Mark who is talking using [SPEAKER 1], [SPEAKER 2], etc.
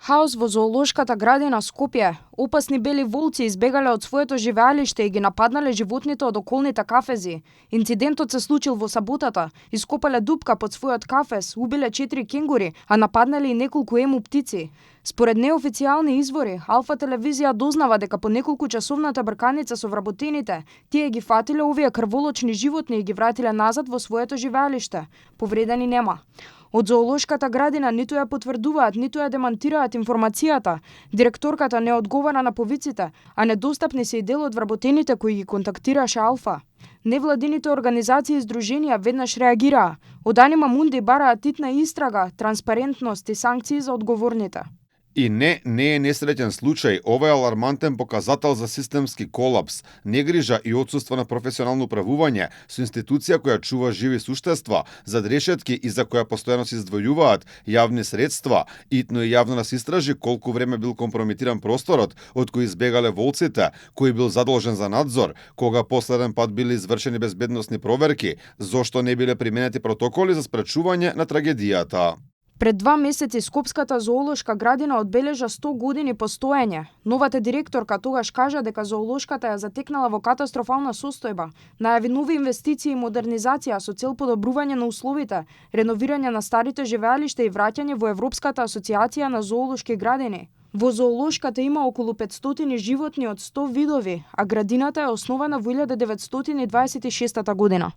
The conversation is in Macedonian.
[SPEAKER 1] Хаос во зоолошката градина Скопје. Опасни бели волци избегале од своето живеалиште и ги нападнале животните од околните кафези. Инцидентот се случил во саботата. Ископале дупка под својот кафез, убиле 4 кенгури, а нападнале и неколку ему птици. Според неофицијални извори, Алфа телевизија дознава дека по неколку часовната брканица со вработените, тие ги фатиле овие крволочни животни и ги вратиле назад во своето живеалиште. Повредени нема. Од зоолошката градина ниту ја потврдуваат, ниту ја демантираат информацијата. Директорката не одговара на повиците, а недостапни се и дел од вработените кои ги контактираше Алфа. Невладините организации и здруженија веднаш реагираа. Од Анима Мунди бараат итна истрага, транспарентност и санкции за одговорните.
[SPEAKER 2] И не е несреќен случај, ова е алармантен показател за системски колапс, негрижа и отсуство на професионално управување со институција која чува живи суштества, зад решетки и за која постојано се издвојуваат јавни средства, итно и јавно да се истражи колку време бил компрометиран просторот од кој избегале волците, кој бил задолжен за надзор, кога последен пат биле извршени безбедносни проверки, зошто не биле применети протоколи за спречување на трагедијата.
[SPEAKER 1] Пред 2 месеци Скопската зоолошка градина одбележа 100 години постоење. Новата директорка тогаш кажа дека зоолошката ја затекнала во катастрофална состојба. Најави нови инвестиции и модернизација со цел подобрување на условите, реновирање на старите живеалишта и враќање во Европската асоциација на зоолошки градини. Во зоолошката има околу 500 животни од 100 видови, а градината е основана во 1926 година.